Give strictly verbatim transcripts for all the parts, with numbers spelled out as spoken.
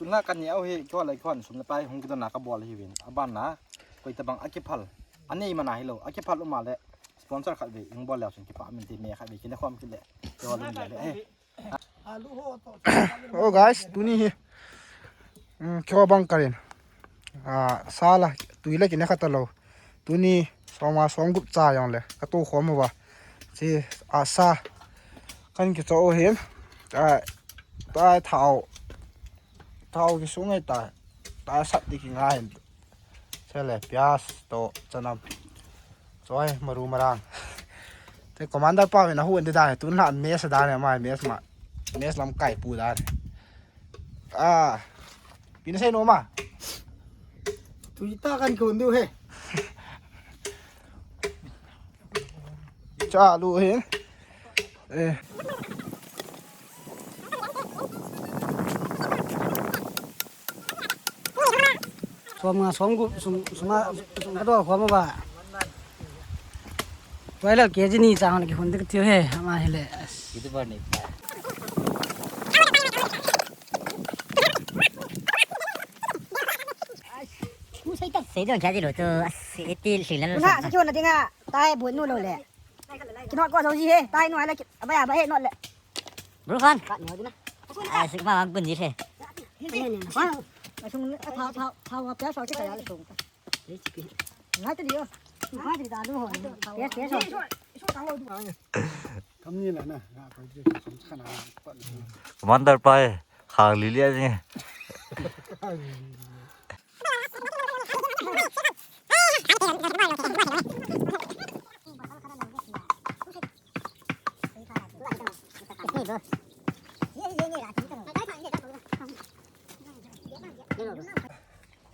Na ka ni au hi kyo lai khon sum le pai hung kidon na ka bol hi vin. Aban na koi tabang akiphal. Anei mana hi lo. Akiphal uma le sponsor khat ve ing bol le sun kipa min ti me khat ve kine khom kile. Kyo lum le. Eh. Oh guys, tuni hi. Mm, kyo bang karin. Ah, sala tui le kine khat lo. Tuni soma som gup cha yong le. Ka tu khom va. Chi asa. Kan kicho hin. Ah, ta thao. Thao kisungai ta. Ta sat di kingai. Chele, pias to chanam. Choi, maru marang. Te commander pa vin ahu ende dan, tun la mess dan, ma mess ma. Mess lam kai pu dan. Ah. Pina sei no ma. Tui ta kan kun du he. Cha lu he. Eh. Som nga som gup sum sum a sum ka do khom ba. Toilet ke ji ni chang ki hun dik tiu he ama hi le. Kitu bar ni. Ku sei ta sei don kya ji lo to eti hli la lo. Na sa chu na dinga tai bu nu lo le. Ki not ko so ji he tai nu ai la ki ba ya ba he not le. Bro Khan. Ka no dina. Ah, sik ma ang pun ji he. Asung a thao thao thao a pya so chi ka ya le sung. Ngai te dio. Ngai te da lu ho. Yes yes. Kam ni la na. Nga ko ji som sa na. Commander pai khang li lia ni.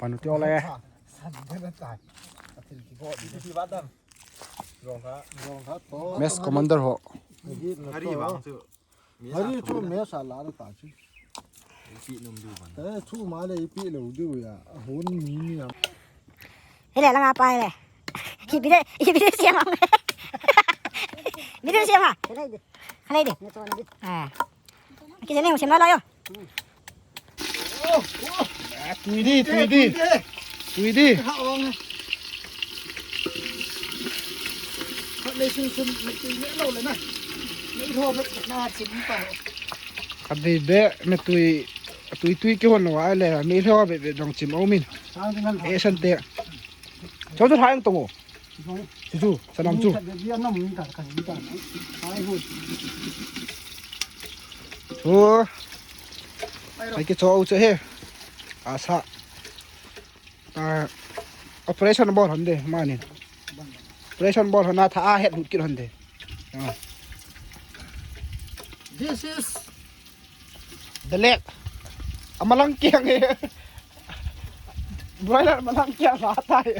Panu tio le. Mess commander ho. Hari bang chu. Hari chu mess a la ta chu. Ipi nom du ban. Eh, chu ma le ipi lo du ya. Hun mi ni ya. Hele la nga pa hele. Ipi de, ipi de siam. Ipi de siam ha. Hele de. Hele de. Ah. Ki jane siam la la yo. Tui di, tui di. Tui di. Khat di be, me tui, tui tui ki hon wa le, me lho be be dong chim au min. E san te. Cho cho thang tong o. Chu chu, sanam chu. Chu. Ai ke cho chu he. Asa. Ah, operation bol hon de mani. Operation bol hon a tha a het hut kit hon de. Ah. This is the leg. Amalang kiang e. Broiler malang kiang la tai.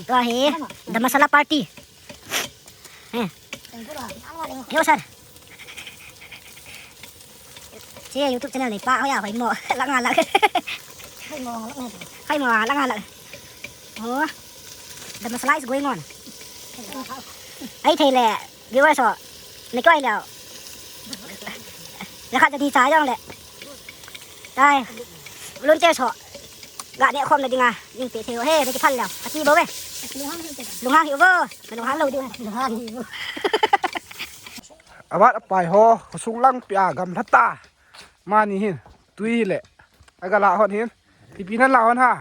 Tua hi, the masala party. Eh. Yo, sir. Che YouTube channel ni pa hoya hoi mo. Langa lak. Hoi mo langa lak. Oh. The masala is going on. Ai thei le. Viewers ho, ni koi leo. Le khat ni cha jong le. Tai. Volunteers ho. Ga ne khom le dinga. Ning pe thei ho he, ni ki phal leo. Ati bo ve. Lunghang hi bo. Lunghang lo di. Lunghang hi bo. Abat apai ho, khosung lang pia gamla ta. Mani hin, tui le. Aga la hon hin. Pipi nan la hon ha.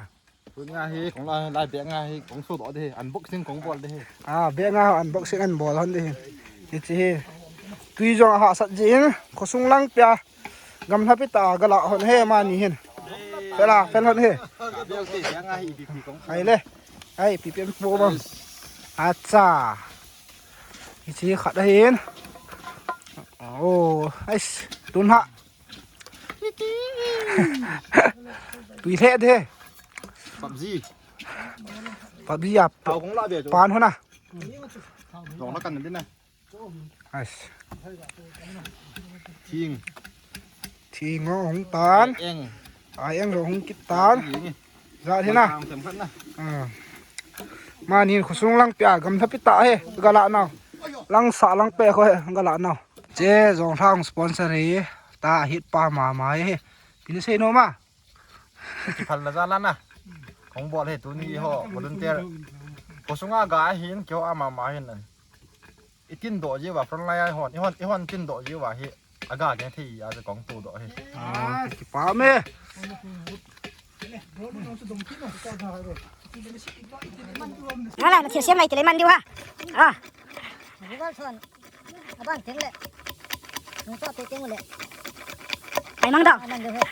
Tui nga hi, kong la, lai bag nga hi, kong so do de, unboxing kong bol de. Ah, bag nga unboxing an bol hon de. Hichi hi. Tui jong ha sat jin, khosung lang pia. Gamla pi ta ga la hon he mani hin. Pela, pel hon he. Bag te, bag nga hi, ipi pi kong. Ai le. Ai, pi pi po bang. Acha. Hichi khat hin. Oh, ais, tun ha. Tui lheh de. PUBG. PUBG a. Thao kong la be chu. Pan hona. Jong la kan din na. Ais. Thing. Thing hong pan. Eng. Ai, ang jong hung kit tan. Jat hi na. Ang tem khat na. Ah. Manin khosung lang pia gamla pi ta he. Gala nau. Lang sa lang pe ko he. Gala nau. Che jong thang sponsor he. Ta hit pa mama he. Pin sei nom a. Kiphal la jala na. Kong bol he tuni ho volunteer. Khosunga ga hin kio a mama hin an. Itin doh jiu va front line a hon, ihon, ihon tin doh jiu va hi. Aga ke thei a kong tu doh hi. Ah, kipa me. Ngala, na thil sem lai ti le man diu ha. Ah. Google son. Abang teng le. Nung to te teng le. Ai mang dong. Ai mang dong he.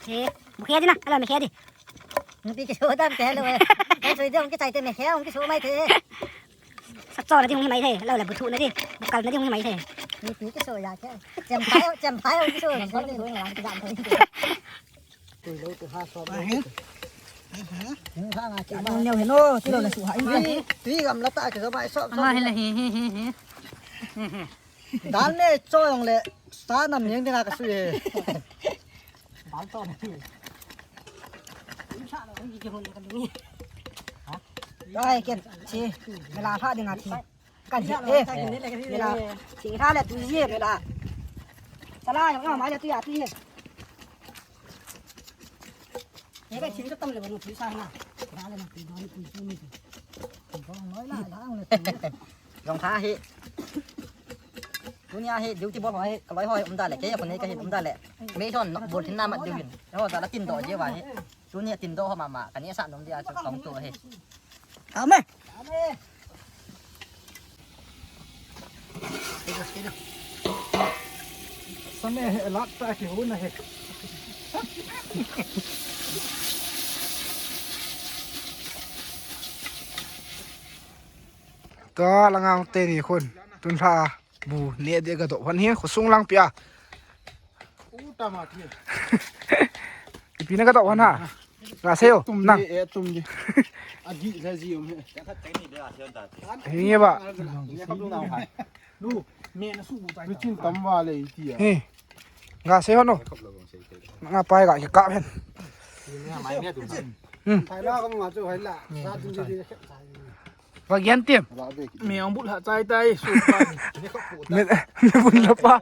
He, mukhe di na, ala mukhe di. Nupi kiso dam te lo. Kan soi de ong kichai te me khe ong kiso mai the. Sa cho na di ong hi mai the, lo la bu thu na di. Bu kal na di ong hi mai the. Nupi kiso ya khe. Chem phai, chem phai ong kiso. Chem phai ong kiso. Tui lo tu ha so. Neu he no, ti lo la su ha. Tui, tui gam la ta ke so mai so. Ama he la he he he he. Dal ne cho yong le sa nam niang dinga ka su he. Dal to na. Dai ken si mela pha dinga thi. Kan hi e. Mela. Sing tha le tu ye mela. Sala yong yong mai le tu ya tu ye. Ye ka sing ka tam le ba no tu sa na. Sala le na tu don tu tu ni. Ko noi la la ang le tu. Jong tha hi. Tunia hi duty bol ho hi ka loi ho hi um da le ke ko nei ka hi um da le. Me thon bol thin na mat diu hin. Ho da la tin do je wa hi. Tunia tin do ho mama ka ni sa nom dia chu kong tu hi. Ame. Same he lat ta ki huna he. Ta la ngang te ni khun. Tun tha bu ne de ga do wan hi khosung lang pia. U ta ma thi. Ipi na ga do wan ha. Nga seo. Tum nang. Di, eh, tum di. Agi sa ji um he. Hinge ba. Ni khap lu nang hai. Lu, me na su bu tai. Lu chin tam wa le ti ya. He. Nga seo no. Nga pai ga ki ka phen. Ni mai me tu. Hmm. Thai la ka ma chu hai la. Sa tin di di. Ba gian tiam. Me ong but ha chai tai su pa. Me, me bun la pa.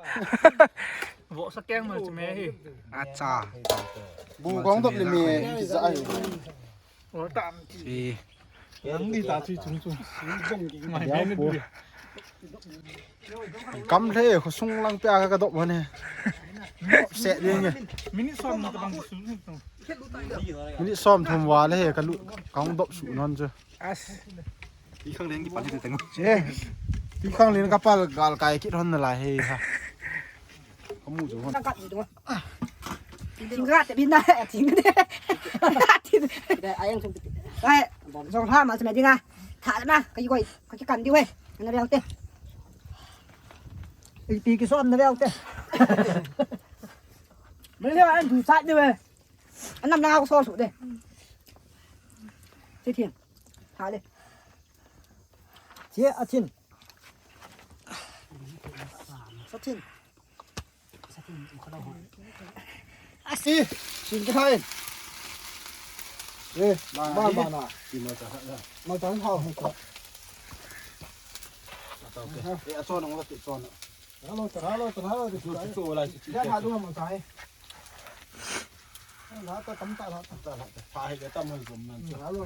Vo sa keng ma chu me hi. Acha. Bu kong dop le me ki za ai. Vo tam. Si. Nang di ta chi chung chung. Mai me ni bu. Kam the khosung lang pia ka dop wan he. Se ding e. Minute som na ka bang su. Minute som thum wa le he ka lu kong dop su non chu. As. Ti khang len ki pan hi teng. Che. Ti khang len ka pal gal kai kit hon na lai he ha. Ka mu jo hon. Ting ka te bin na ting de. Ting. Ai ang sum. Ai. Jong ha ma se me dinga. Tha na ka koi ka ki kan di we. Na bel te. Ipi kiso na bel te. Me le an du sa di we. An nam na ko so su de. Ti ting. Tha le. Che a chin. Sa chin. Sa chin, ko da ho. A si, chin ka thai. Eh, ba, ba, ba na. Ti ma ta ha. Ma ta ha ho ko. Ta ta ke. Eh, a so na ko ti so na. Hello, ta hello, ta hello. Ti so la. Ya ha du ma ta hai. La ta tam ta la. Ta la. Ta hai ka ta ma gum man. Hello.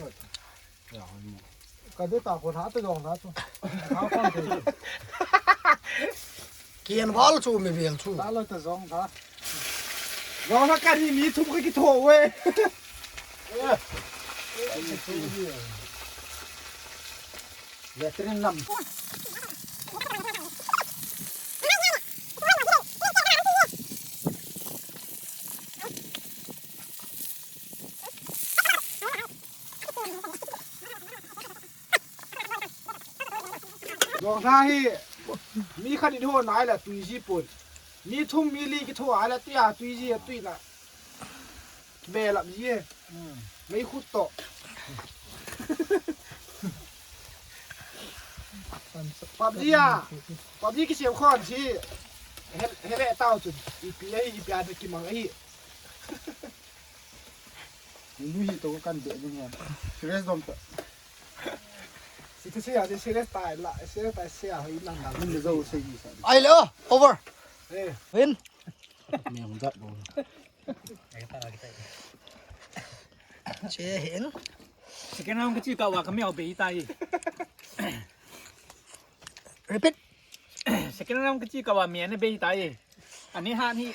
Ka de ta ko tha ta jong tha chu. Tha kon te. Kian wal chu mi vel chu. Ta lo ta jong tha. Jong tha ka ni mi thum ka ki tho we. Latrine lam. Jong tha hi, mi khat in ho nai la tui ji pon. Mi thum mi li ki tho a la tui a tui ji a tui la. Be lap ji e. Mei khut to. Pap ji a. Pap ji ki siam khon si. He, he ve tao chun. Ipi ahi, ipi a na kimang ahi. Ni nu hi to kan be ding ya. Serious dom ta. Si tu si ya, si serious tai la, serious tai si ya, hoi nang nang. Ni zo se yi sa. Ai lo, over. Eh. Win. Me hung dat bo. Che hin. Second round ka chi ka wa ka me be tai. Repeat. Second round ka chi ka wa me na be tai. Ani ha ni.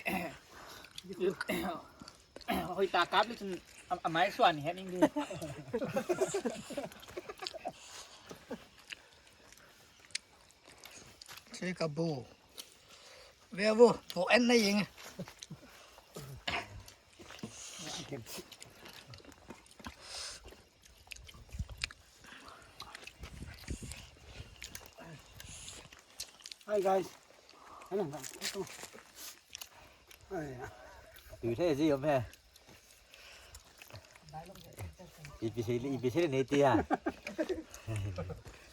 Hoi ta kap le chun a, a mai suan ni he ning di. Che ka bo. Ve bo, bo en na ying. Hi guys. Ano na? Ito. Ay. Tui the ji yom he. Ipi se, ipi se ni ti ya.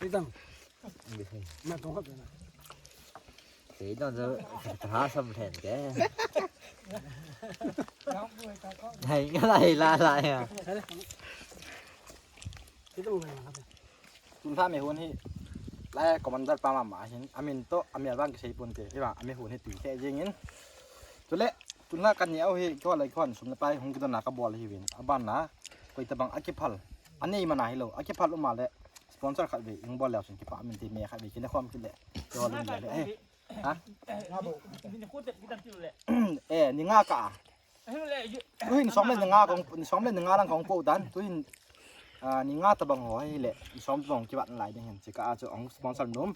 Itang. Ipi se. Ma tong kap na. Sei dong zo, ta ha sam then ke. Hai nga lai la la ya. Itang na. Tun tha me hun hi. Lai commander pa mama hin. Amin to, amin abang kisei pon te. Iba, amin hun hi tui the jing in. Tule, tun la kan ni au hi, ko lai kon sum le pai hung kidon na ka bol hi vin. Aban na, koi tabang akiphal. Anei mana hi lo, akiphal uma le. Sponsor khat ve, ing bol le sun kipa amin te me khat ve, kine khom kile. Ko le le. Eh. Ha? Ni, ni, ni ko te kitan ti le. Eh, ni nga ka. Tuhin som le ni nga kong, som le ni nga lang kong po dan. Tuhin, ah, ni nga tabang ho hi le, som tabang kibat lai ding hen. Chika a chu ong sponsor nom.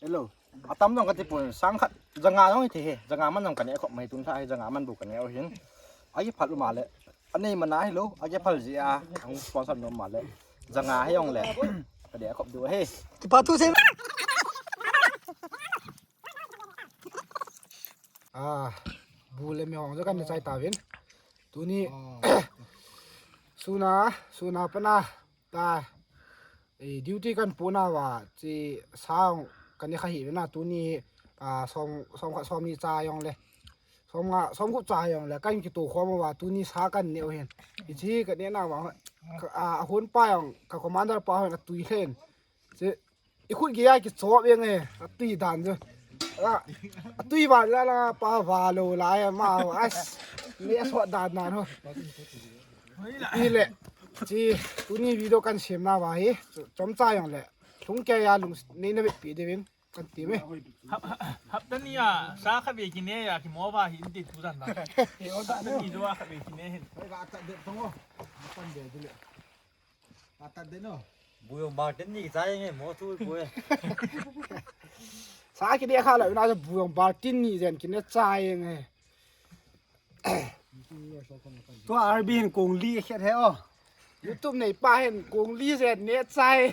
Hello. Atam dong kati pun sang khat, janga dong hi the he. Janga man dong kane khop mai tun tha hi janga man bu kane o hin. Ai phal u ma le. Anei mana hi lo, akiphal ji a, ong sponsor nom ma le. Janga hi ong le. Kade khop du he. Kipa tu se. Ah, bu le me hong jo kan chai ta vin. Tuni suna, suna pana ta. Eh, duty kan puna va chi sang kan ni kha hi na tuni, ah, som, som kha som ni cha yong le. Som nga, som khu cha yong le kan ki to khom va tuni sa kan ne o hin. Ichi kan ne na va, ah, hun pa yong ka commander pa hon atui hen. Che, i khut gei a kichop jeng e, atui dan chu. A, atui van la la pa va lo lai ma as. Le so dan dan ho. Ile. Chi, tuni video kan sem na va hi. Chomcha jong le. Lhung kei a lung nei na vetpi diuvin. Kan ti me. Hap, hap, hapta ni a, sa kha ve kine a, kimo va hi in ti tu dan na. Hapta ni jo a kha ve kine hin. Oi, va ta de tong o. Kan de de le. Atat de no. Bu jong baltin ni chai nge mo thu bu e. Sa kine kha la na bu jong baltin ni jen kine chai nge. Tua R B hin kong li khet he o. YouTube nei pa hin kong li jen ne chai.